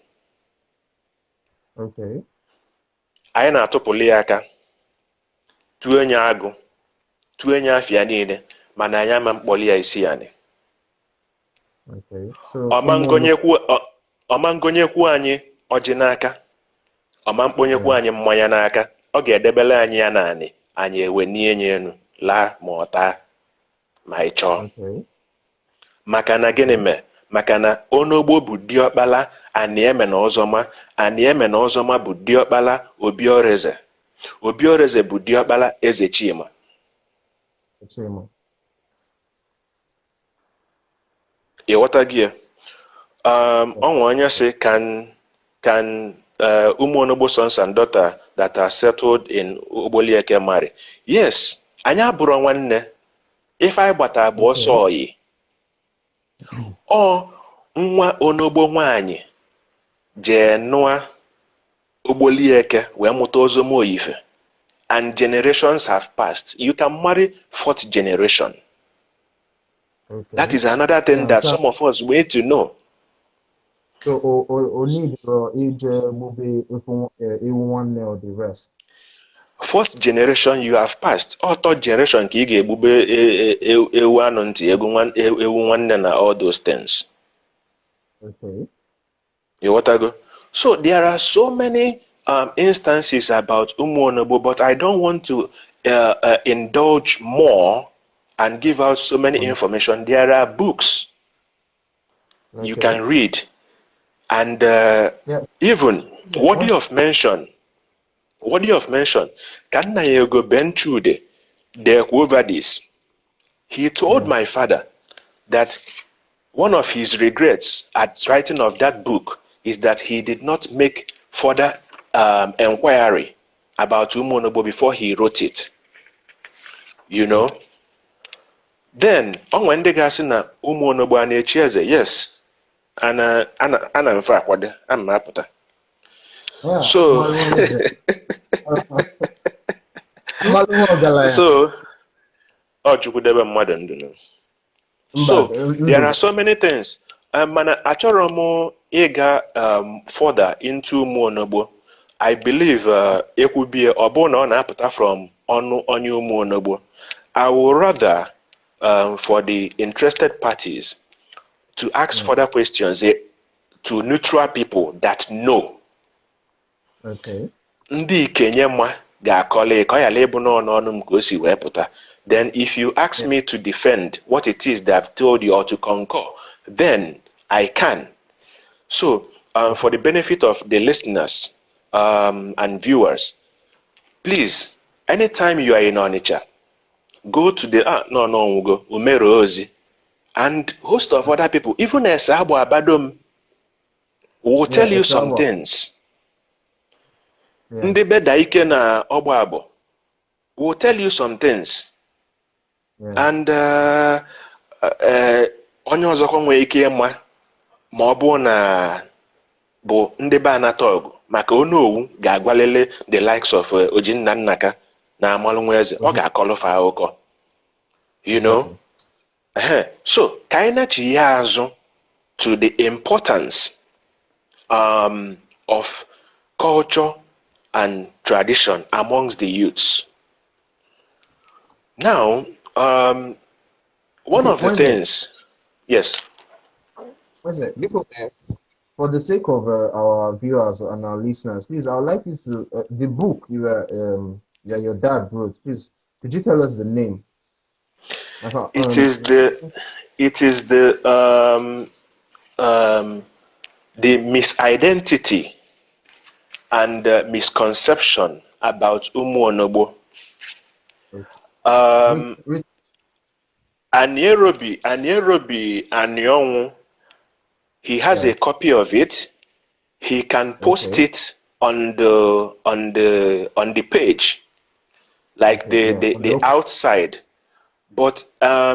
B: Anyị na-atụpụlụ ya aka, tụọ enye agụ, tụọ enye afịa niile, mana anyị ama mkpọli ya isi anị.
C: So
B: ọma
C: ụmụ
B: ọma ngonyekwu anyị ọjị n'aka, ọma mkponyekwu anyị mmanya n'aka, ọ ga-edebele anyị ya naanị anyị ewenie ya elu laa ma ọ taa ma ị chọọ. Maka na gịnị mee? Maka na Onogbo bụ diọkpala Anieme na Ọzọma. Anieme na Ọzọma bụ diọkpala Obioreze. Obioreze bụ diọkpala Eze Chima.
C: Chima.
B: Ịghọta gị ya? Ọ nwe onye sị can ụmụ Onogbo sons and daughter that are settled in Ogbolieke marry? Yes, anyị abụrụ nwanne. Ife anyị gbata bụ ọsọ ọyị. Ọ nwa Onogbo nwaanyị jee nụa Ogbolieke wee mụta Ozomo Oyife, and generations have passed. You can marry fourth generation. That is another thing that some of us need to know.
C: So o need ije gbube ewu nwanne or the rest.
B: Fourth generation you have passed. Ọ third generation ka ị ga-egbube ewu anụ ntị, ewu nwanne na all those things. Ịghọtago? So there are so many instances about Ụmụ Onogbo, but I don't want to indulge more and give out so many information. There are books you can read, and even worthy of mention, ka nna ya ego Ben Chude dekwa over this. He told my father that one of his regrets at writing of that book is that he did not make further inquiry about Ụmụ Onogbo before he wrote it. Then, ọ nwere ndị ga-asị na ụmụ Onogbo a na-echi eze? Yes. Ana ana ana mfe akwado, ana m apụta. So
C: Mmalụ eze. Mmalụ nwa ọgaranya.
B: So ọ Chukwu debe mmadụ ndụ nụ.
C: Mba,
B: So
C: ndụ.
B: there are so many things. Mana achọrọ m ịga further into ụmụ Onogbo. I believe ekwubie ọ bụrụ na ọ na-apụta from ọnụ onye ụmụ Onogbo. I would rather for the interested parties to ask further questions to neutral people that know. Ndị ikenye mma ga-akọla ka ọ ghara ịbụ n'ọnụ ọnụ m ka o si wee pụta. Then if you ask me to defend what it is that I've told you or to concur, then I can. So for the benefit of the listeners and viewers, please, anytime you are in Onitsha, go to the no nwugo Umero Ozi and host of other people, even Esabo Abadom will tell you some
C: Esabo.
B: things. Ndị beda ike na ọgba abụ will tell you some things. And onye ọzọkwa nwere ike ịma ma ọ bụ na bụ ndị be anata ọgụ maka Onowu ga-agwalele the likes of Ojinna Nnaka na Amalụ Eze, ọ ga-akọlụfa akụkọ. Ehe. So ka anyị nachigha azụ to the importance of culture and tradition amongst the youths. Now, one
C: Okay,
B: of the
C: Wednesday,
B: things, yes.
C: Wednesday, because for the sake of our viewers and our listeners, please, I would like you to the book you were yeah, your dad wrote. Please, could you tell us the name?
B: It is the it is the misidentity and misconception about Umuonogbo. Anierobi Anionwu, he has a copy of it. He can post it on the page, like the
C: on
B: the
C: the
B: outside, but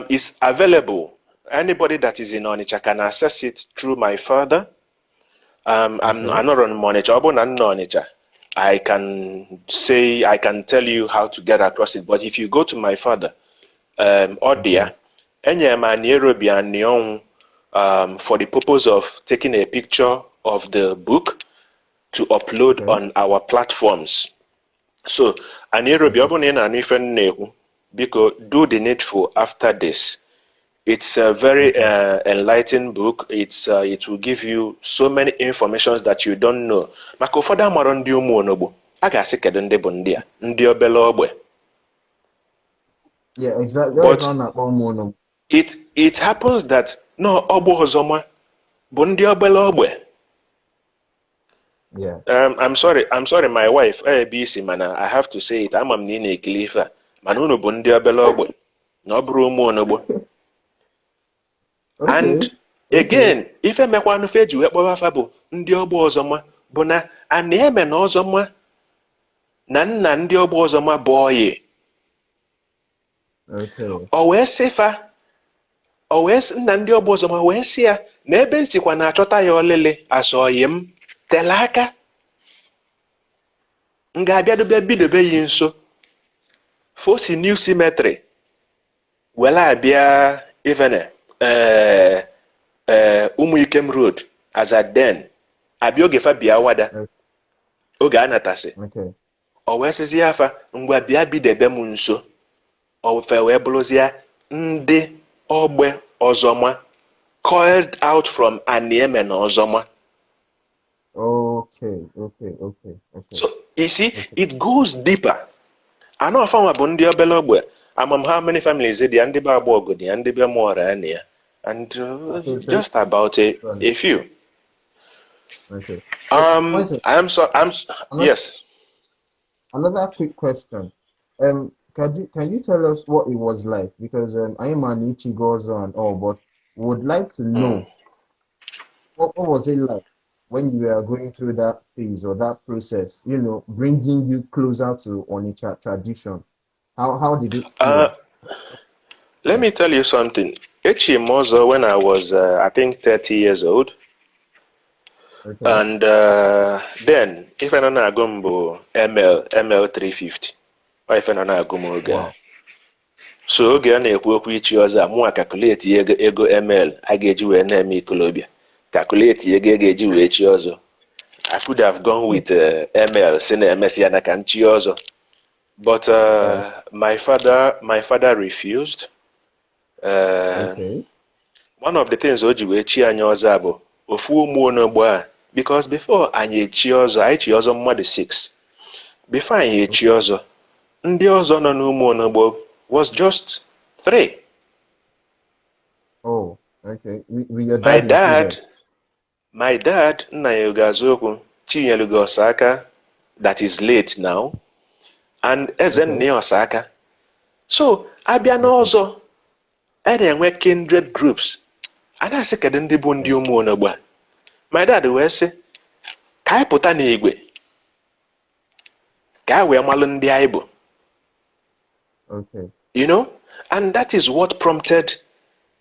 B: it's available. Anybody that is in Onitsha can access it through my father. I'm, I'm not on Onitsha. Ọ bụrụ na m nọ Onitsha, I can tell you how to get across it. But if you go to my father, ọ dị ya. Enyere m Anierobi Anionwu for the purpose of taking a picture of the book to upload on our platforms. So, Anierobi, ọ bụrụ na ị na-anụ ife m na-ekwu, biko do the needful after this. It's a very enlightening book. It will give you so many informations that you don't know. Maka ụfọdụ amarọ ndị ụmụ onogbo, a ga-asị, kedu ndị bụ ndị a? Ndị obele ogbe.
C: Yeah, exactly.
B: But
C: Ọ na-akpọ ụmụ
B: it happens that no ogbe ọzọma bụ ndị obele ogbe. I'm sorry, my wife, ebe isi, mana I have to say it. Ama m na ị na-ekili ife a, mana unu bụ ndị obele ogbe, na ọ bụrụ ụmụ onogbo. And again, ife mekwanụ fe ji wee kpọwa afa bụ ndị ọgbọ ọzọma bụ na ana eme na ọzọma na nna ndị ọgbọ ọzọma bụ ọyị. O wee sị fa, o wee sị nna ndị ọgbọ ọzọma wee sị ya na ebe nsikwa na-achọta ya ọlịlị asọ ọyị m tele aka m ga-abịadobe bidobe yi nso fosi New Cemetery were abịa ivene ee Ụmụikem Road as at then, abịa oge fa bịa wada oge a natasị. O wee sịzi afa, ngwa, bịa bidebe m nso. O fe wee bụrụzie ndị ogbe ọzọma coiled out from Anieme na ọzọma. So you see, it goes deeper. Anọ ọfanwa bụ ndị obele ogbe. Amam how many families dị ya, ndị be agba ọgụ dị ya, ndị be mụọra ya na ya, and just about a few.
C: Poison,
B: I'm so I'm yes.
C: Another quick question. Can you tell us what it was like? Because I'm an Ichigo and all, but would like to know what was it like when you were going through that phase or that process, bringing you closer to Onitsha tradition. How did it feel?
B: Let me tell you something. Echi m ọzọ when I was, I think, 30 years old. And then, ife nọ na-agụ m bụ ML 350. Ọ ife nọ na-agụ m oge a. So oge a na-ekwu okwu ichi ọzọ a, mụnwa calculate ego ML a ga-eji wee na-eme ikolobịa. Calculate ego e ga-eji wee chi ọzọ. I could have gone with ML si na emesi ya na ka m chi ọzọ. But my father refused. One of the things o ji wee chi anyị ọzọ a bụ ofu ụmụ onogbo a, because before anyị echi ọzọ, anyị chi ọzọ mmadụ 6. Before anyị echi ọzọ, ndị ọzọ nọ n'ụmụ onogbo was just three.
C: Oh, okay. With your
B: My
C: dad
B: dad,
C: included.
B: my dad, nna ya Ogazuokwu, Chinyelugo Osaka, that is late now, and Ezenna Osaka. So, abịa n'ọzọ, a na-enwe kindred groups. A na-asị, kedu ndị bụ ndị ụmụ onogbo a? My dad wee sị, ka anyị pụta n'igwe, ka anyị wee malụ ndị anyị bụ. And that is what prompted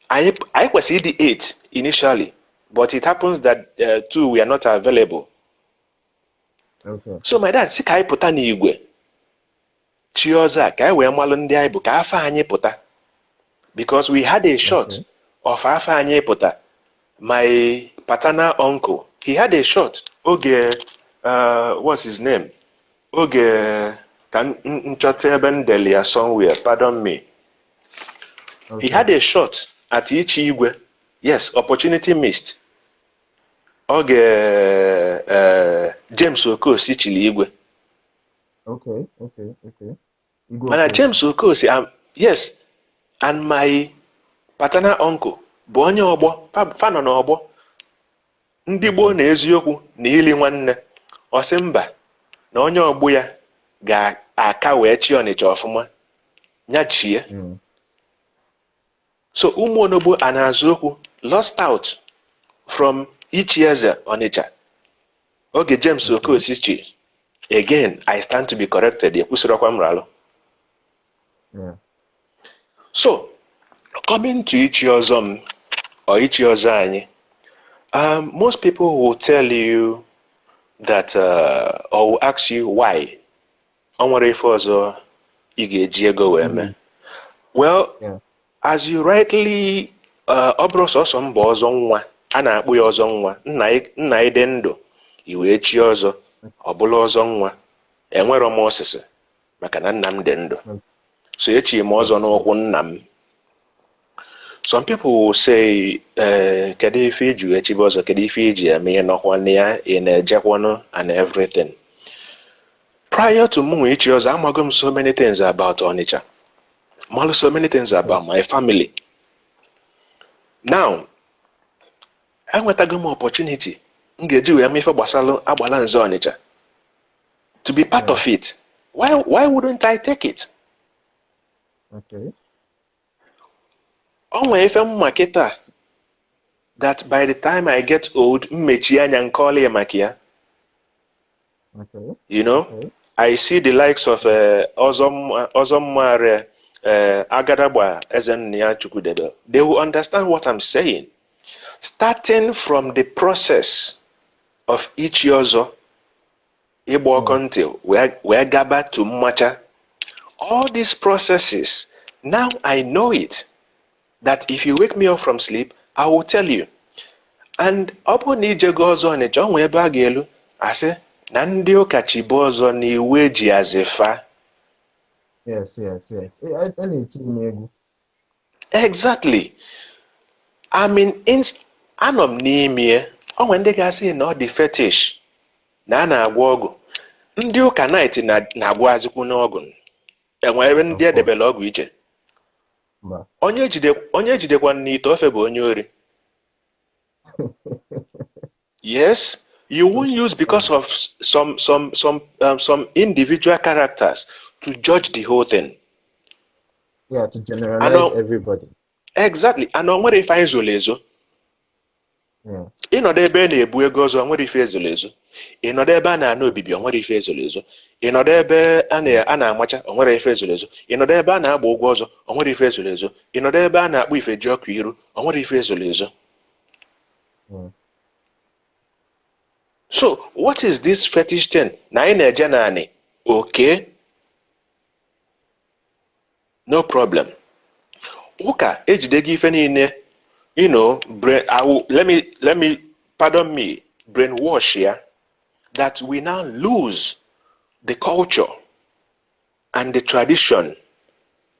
B: anyị kwesịrị ịdị 8 initially, but it happens that two were not available. So my dad sị ka anyị pụta n'igwe chi ọzọ a, ka anyị wee malụ ndị anyị bụ, ka afọ anyị pụta. Because we had a shot of afọ anyị pụta. My paternal uncle, he had a shot oge, what's his name, oge ka nchọta ebe m deli ya somewhere, pardon me. He had a shot at ichi igwe. Yes, opportunity missed. Oge James Okosi chiri igwe.
C: Igwe
B: Mana
C: Okosi.
B: James Okosi, yes, and my paternal uncle bụ onye ọgbọ fa nọ n'ọgbọ ndị gboo na eziokwu na ili nwanne. Ọ sị mba, na onye ọgbụ ya ga-aka wee chi Ọnịcha ọfụma ya chie. So ụmụ onogbo a na-azụ okwu lost out from ichi eze Ọnịcha oge James Okosi chi. Again, I stand to be corrected, ekwusịrọkwa m ralụ. So coming to ichi ọzọ m or ichi ọzọ anyị, most people will tell you that or will ask you why o nwere ife ọzọ ị ga-eji ego wee mee. Well, as you rightly, ọ bụrụ sọsọ mbọ ọzọ nwa a na-akpụ ya ọzọ nwa, nna ị dị ndụ i wee chi ọzọ, ọ bụla ọzọ nwa. Enwerọ m ọsịsị maka na nna m dị ndụ, so echi m ọzọ n'ụkwụ nna m. Some people will say, kedu ife iji wee chibe ọzọ, kedu ife iji eme, ị nọkwa na ya, ị na-ejekwanụ and everything. Prior to mụ ichi ọzọ, amago m so many things about Onitsha, malụ so many things about my family. Now enwetago m opportunity m ga-eji wee mee ife gbasara agbala nze Onitsha, to be part of it. Why wouldn't I take it? O nwee ife mma kịta that by the time I get old, mmechi anya nke ọla ya maka ya. I see the likes of Ọzọmmare, Agadagba Ezennia Chukwudebe. They will understand what I'm saying. Starting from the process of ichi ọzọ, ịgba ọkọ ntị, wee gaba to mmacha. All these processes, now I know it, that if you wake me up from sleep, I will tell you. And ọ bụrụ na ijego ọzọ Ọnịcha, ọ nwee ebe a ga-elu, asị na ndị ụka chibe ọzọ na iwu eji azịfa.
C: Yes. A na-eti m egwu.
B: Exactly. I mean, anọ m n'ime ya. O nwere ndị ga-asị na ọ dị fetish, na a na-agwọ ọgwụ. Ndị ụka night na-agwọ azịkwu n'ọgwụ. Enwere ebe ndị edebere ọgwụ iche.
C: Mba.
B: Onye ejidekwa n'ite ofe bụ onye ori. Yes, you won't use because of some individual characters to judge the whole thing.
C: Yeah, to generalize everybody.
B: Exactly. And o nwere ife anyị zoro ezo. Ịnọdụ ebe a na-ebu ego ọzọ, o nwere ife ezoro ezo. Ịnọdụ ebe a na-ana obibi, o nwere ife ezoro ezo. Ịnọdụ ebe a na-amacha, o nwere ife ezoro ezo. Ịnọdụ ebe a na-agba ụgwọ ọzọ, o nwere ife ezoro ezo. Ịnọdụ ebe a na-akpụ ife ji ọkụ iru, o nwere ife ezoro ezo. So, what is this fetish thing? Na anyị na-eje naanị, okay? No problem. Ụka ejidego ife niile, brain, I will, let me, pardon me, brainwash ya, that we now lose the culture and the tradition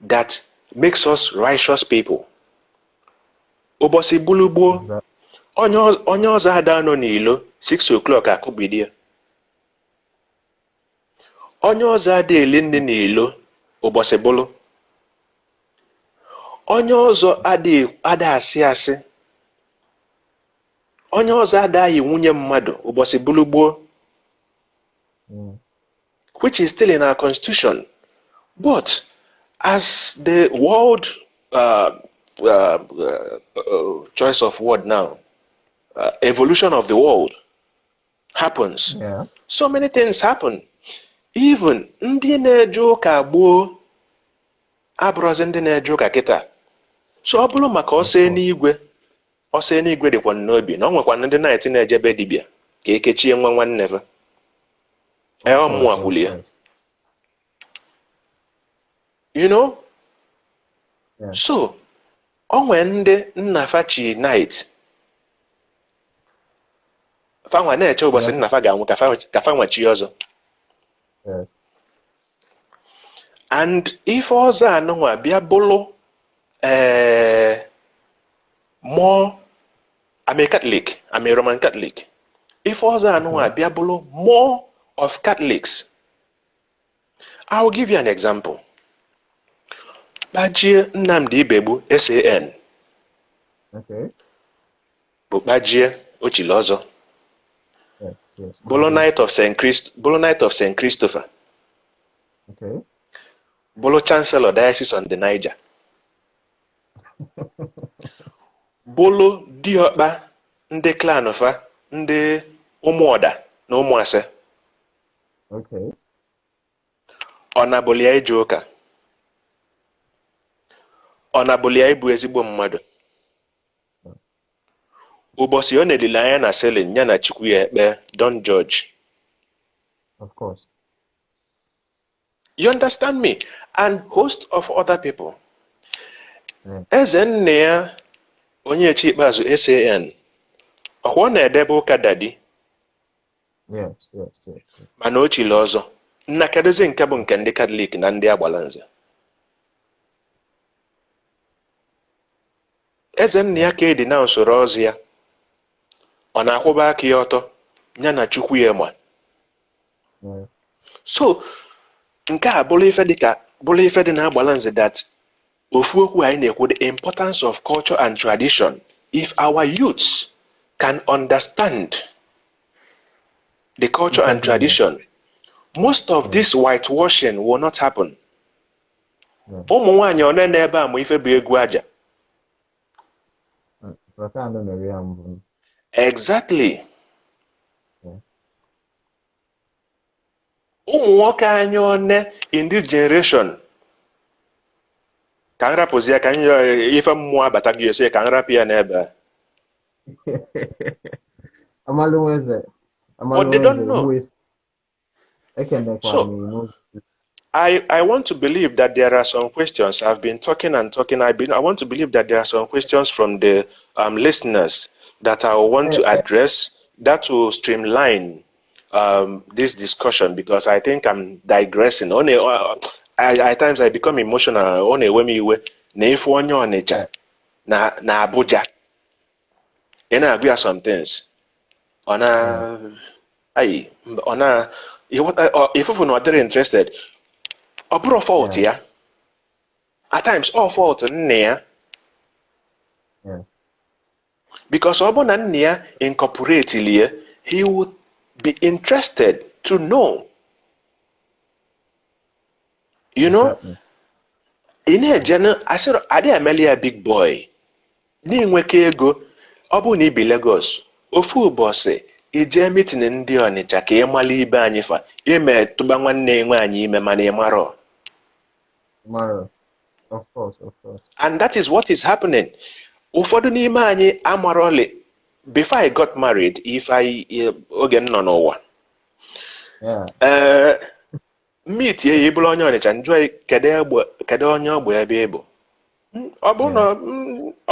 B: that makes us righteous people. Ụbọchị gbulugboo, onye ọzọ ada nọ n'ilo 6 o'clock akụgbidi ya. Onye ọzọ ada eli nne n'ilo ụbọchị bụlụ. Onye ọzọ ada asị asị. Onye ọzọ ada ayi nwunye mmadụ ụbọchị bụlụ gboo. Which is still in our constitution. But as the world, choice of word now, evolution of the world happens, so many things happen. Even ndị na-eje ụka gboo abụrụzi ndị na-eje ụka kịta. So ọ bụrụ maka ọsọ eluigwe, ọsọ eluigwe dịkwa n'obi na ọ nwekwa ndị night na-ejebe dibịa ka ekechie nwa nwanne fa. Ee, ọ mụnwa kwuru ya. You know? So, O nwee ndị nna fa chi knight, fanwa na-eche ụbọchị nna fa ga-anwụ ka fa nwachi ọzọ. And ife ọzọ anụnwa bịa bụlụ more, I'm a Catholic, I'm a Roman Catholic. Ife ọzọ anụnwa bịa bụlụ more of Catholics. I will give you an example. Kpajie Nnamdi Ibegbu SAN bụ kpajie ochili ọzọ. Bụlụ Knight of St. Christ, bụlụ Knight of St. Christopher. Bụlụ Chancellor Diocese on the Niger. Bụlụ diọkpa ndị clan fa, ndị ụmụọda na ụmụase. Ọ nabụli ya ije ụka? Ọ nabụli ya ịbụ ezigbo mmadụ? Ụbọchị ọ na-elile anya na selin ya na Chukwu ya ekpe, don't judge.
C: Of course.
B: You understand me? And host of other people. Eze nne ya, onye echi ikpeazụ SAN, ọkwa ọ na-edebe ụka dadi.
C: Yes.
B: Mana o chiri ọzọ. Nna kedụzi nke bụ nke ndị Katọlik na ndị agbala nze. Eze nna ya ka edi na usoro ọzọ ya. Ọ na-akwụba aka ya ọtọ, ya na Chukwu ya ma. So, nke a bụrụ ife dị ka bụrụ ife dị na agbala nze that ofu okwu anyị na-ekwu, the importance of culture and tradition. If our youths can understand the culture and tradition, most of this whitewashing will not happen. Ụmụ nwaanyị one n'ebe a ma ife bụ egwu aja. Exactly. Ụmụ nwoke anyị one in this generation ka nrapụzi ya ka ife mmụọ abata gị ose ka nrapụ ya n'ebe a. But they don't know. So, I want to believe that there are some questions. I've been talking and talking. I want to believe that there are some questions from the listeners that I want to address that will streamline this discussion, because I think I'm digressing. At times I become emotional. Na na Abuja. I agree some things. If you're not very interested, ọ bụrụ fault ya. At times all fault nne ya. Because ọ bụrụ na nne ya incorporate lie, he would be interested to know. You know? Ị na-eje asịrị adị emeli ya big boy. Na-enweka ego, ọ bụrụ na ibi Lagos, ofu ụbọchị ije meeting ndị Ọnịcha ka ị mara ibe anyị fa, ime tụba nwanne nwaanyị ime mana ị marọ.
C: Of course, of course.
B: And that is what is happening. Ụfọdụ n'ime anyị amarọli. Before I got married, if I oge m nọ n'ụwa. Meet ya ịbụrụ onye Ọnịcha njụọ kedu onye ọ bụ ebe ị bụ. Ọ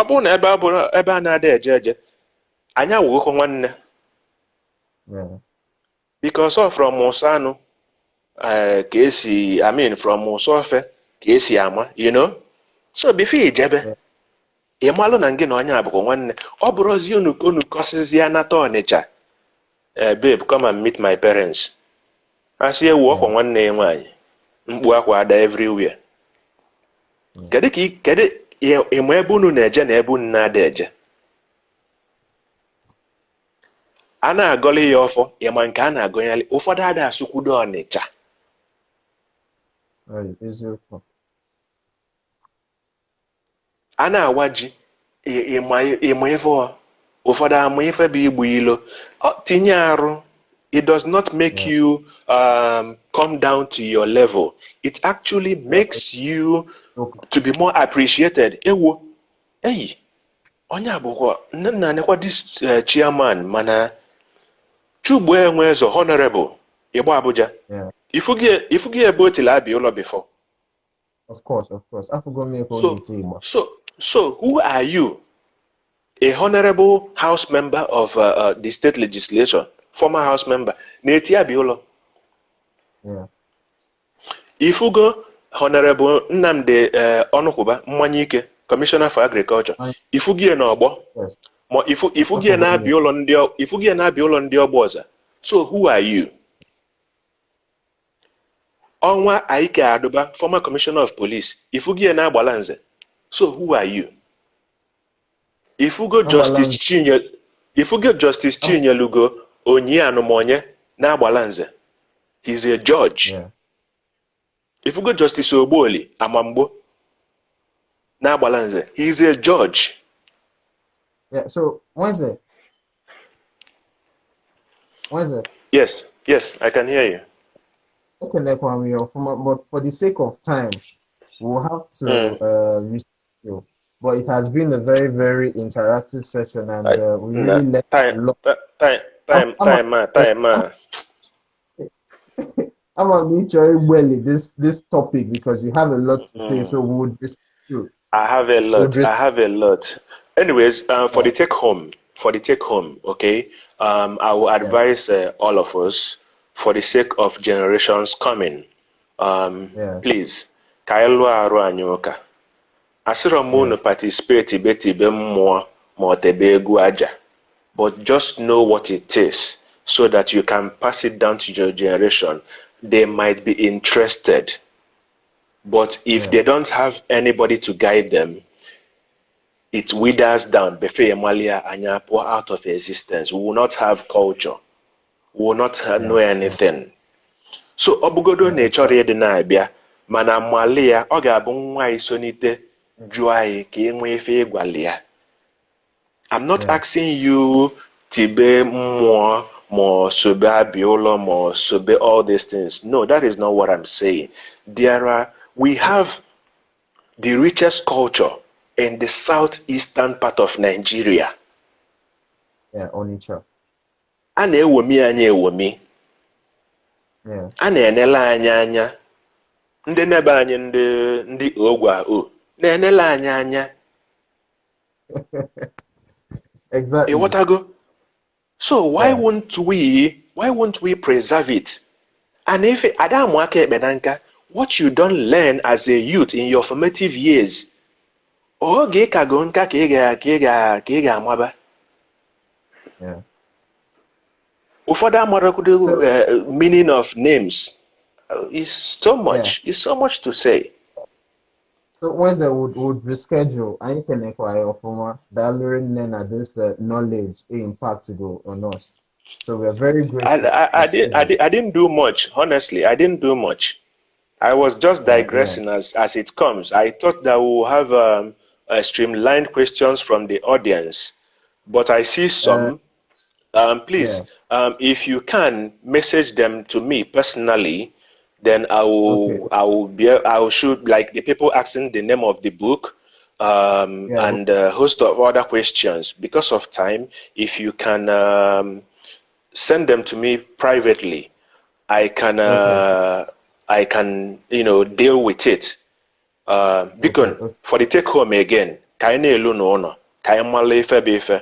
B: bụrụ na ebe a bụrụ ebe a na-ada eje eje, anyị awụgokọ nwanne. Because of from Usanu, ka esi, I mean from Usofe ka esi ama, you know. So before ijebe, ị malụ na gị na onye abụkwa nwanne, ọ bụrụzi unu kọsịzi ya nata Ọnịcha, babe, come and meet my parents. Asị ewu ọkwa nwanne ya nwaanyị, mkpu akwa ada everywhere. Kedu ịma ebe unu na-eje na ebe unu na-ada eje? A na-agọli ya ọfọ, ịma nke a na-agọnyali, ụfọdụ ada asụkwudo Ọnịcha. A na-awa ji, ịma ife ụfọdụ ama ife bụ igbu ilo. Tinye arụ, it does not make you come down to your level. It actually makes you to be more appreciated. Ewo, eyi, onye abụkwa nne nna nekwa this chairman mana Chugbu Enwezo honorable Igbo Abuja. Ifugi ebe o tiri abịa ụlọ before.
C: Of course, of course. Afụgo m ebe ọ
B: So
C: na-eti ịgba.
B: so who are you? A honorable house member of the state legislature, former house member, na-eti abịa ụlọ. Ifugo Honorable Nnamdi Ọnụkwụba Mmanya Ike, Commissioner for Agriculture, ifugie n'ọgbọ, ma ifugie
C: Afụgo m ya.
B: na-abịa ụlọ ndị ifugie na-abịa ụlọ ndị ọgbọ ọza. So who are you? Ọnwa Aike Adụba, former Commissioner of Police, ifugie na-agbala nze. So who are you? Ifugo
C: Agbala
B: Justice
C: nze.
B: Chinye, ifugo Justice Chinyelugo Onyi Anụmonye na-agbala nze. He's a judge. Ifugo Justice Ogboli Amamgbo na-agbala nze. He's a judge.
C: Yeah. So Wednesday, Wednesday,
B: Yes, I can hear you.
C: Ekenekwa m ya ọfụma, but for the sake of time, we'll have to reschedule. But it has been a very, very interactive session, and we
B: Nah,
C: really learned a
B: time,
C: lot.
B: time, time,
C: I'm
B: time, time.
C: I'm gonna enjoy this topic because you have a lot to say. So we would reschedule.
B: I have a
C: We'll
B: lot. I have a lot. Anyways, for the take home, okay. I will advise all of us, for the sake of generations coming, please, ka anyị lụọ arụ anyị ụka. Asịrọ m unu participate tibe mmụọ ma ọ tebe egwu aja, but just know what it is so that you can pass it down to your generation. They might be interested, but if they don't have anybody to guide them, it withers down. Before Malia anya pour out of existence. We will not have culture. We will not know anything. So ọ bụgodo na ị chọrọ ịdị na-abịa, mana mali ya ọ ga-abụ nwa anyị sonite jụọ anyị ka ị nwee ife ịgwali ya. I'm not asking you tibe mmụọ ma ọ sobe abịa ụlọ ma ọ sobe all these things. No, that is not what I'm saying. There are we have the richest culture in the southeastern part of Nigeria.
C: Yeah, Onitsha.
B: A na-ewomi anyị ewomi. A na-enele anyị anya. Ndị nebe anyị, ndị ogwa o na-enele anyị anya. Ịghọtago? So why won't we preserve it? And if ada amụ aka ekpe na nka, what you don't learn as a youth in your formative years, oge ịkago nka ka ị ga-amaba. Ụfọdụ amarakwudo meaning of names. It's so much. It's so much to say.
C: So Wednesday would reschedule. Anyị kenekwa ya ọfụma. Daalụ nne na this knowledge impactful on us. So we are very grateful.
B: I didn't do much, honestly. I didn't do much. I was just digressing as it comes. I thought that we will have streamlined questions from the audience, but I see some. Please, if you can message them to me personally, then I will I will shoot like the people asking the name of the book and a host of other questions. Because of time, if you can send them to me privately, I can deal with it. Biko, for the take home again, ka anyị na-elu n'ụlọ, ka anyị malụ ife bụ ife.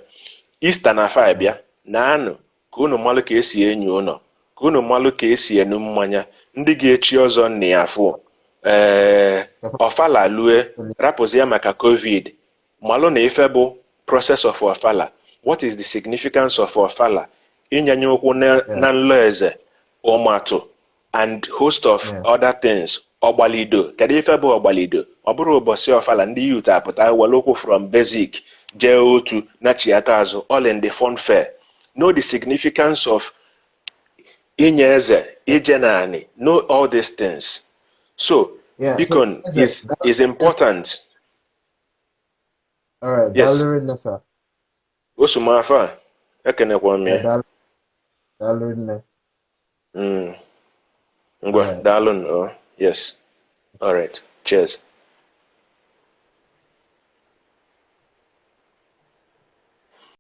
B: Easter na afa abịa, na-anụ ka unu malụ ka esi enyi ụlọ, ka unu malụ ka esi enu mmanya, ndị ga-echi ọzọ nna ya afụ. Ee, ọfala lue, rapụzi ya maka COVID. Malụ na ife bụ process of ọfala. What is the significance of ọfala? Ịnyanye ụkwụ na na nlọ eze, ụmatụ, and host of other things. Ọgbalido, kedu ife bụ ọgbalido? Ọ bụrụ ụbọchị ọfala, ndị youth apụta were ụkwụ from basic jee otu na chiata azụ, all in the fun fair. Know the significance of inye eze, ije naanị, know all these things. So,
C: Yeah, so
B: Beacon
C: Eze,
B: is is important.
C: All right,
B: Yes.
C: daalụ nne, sir.
B: Osumafa, ekenekwa m
C: Yeah,
B: ya.
C: daalụ daalụ nne.
B: Ngwa,
C: All right.
B: daalụ nụ. Yes. All right. Cheers.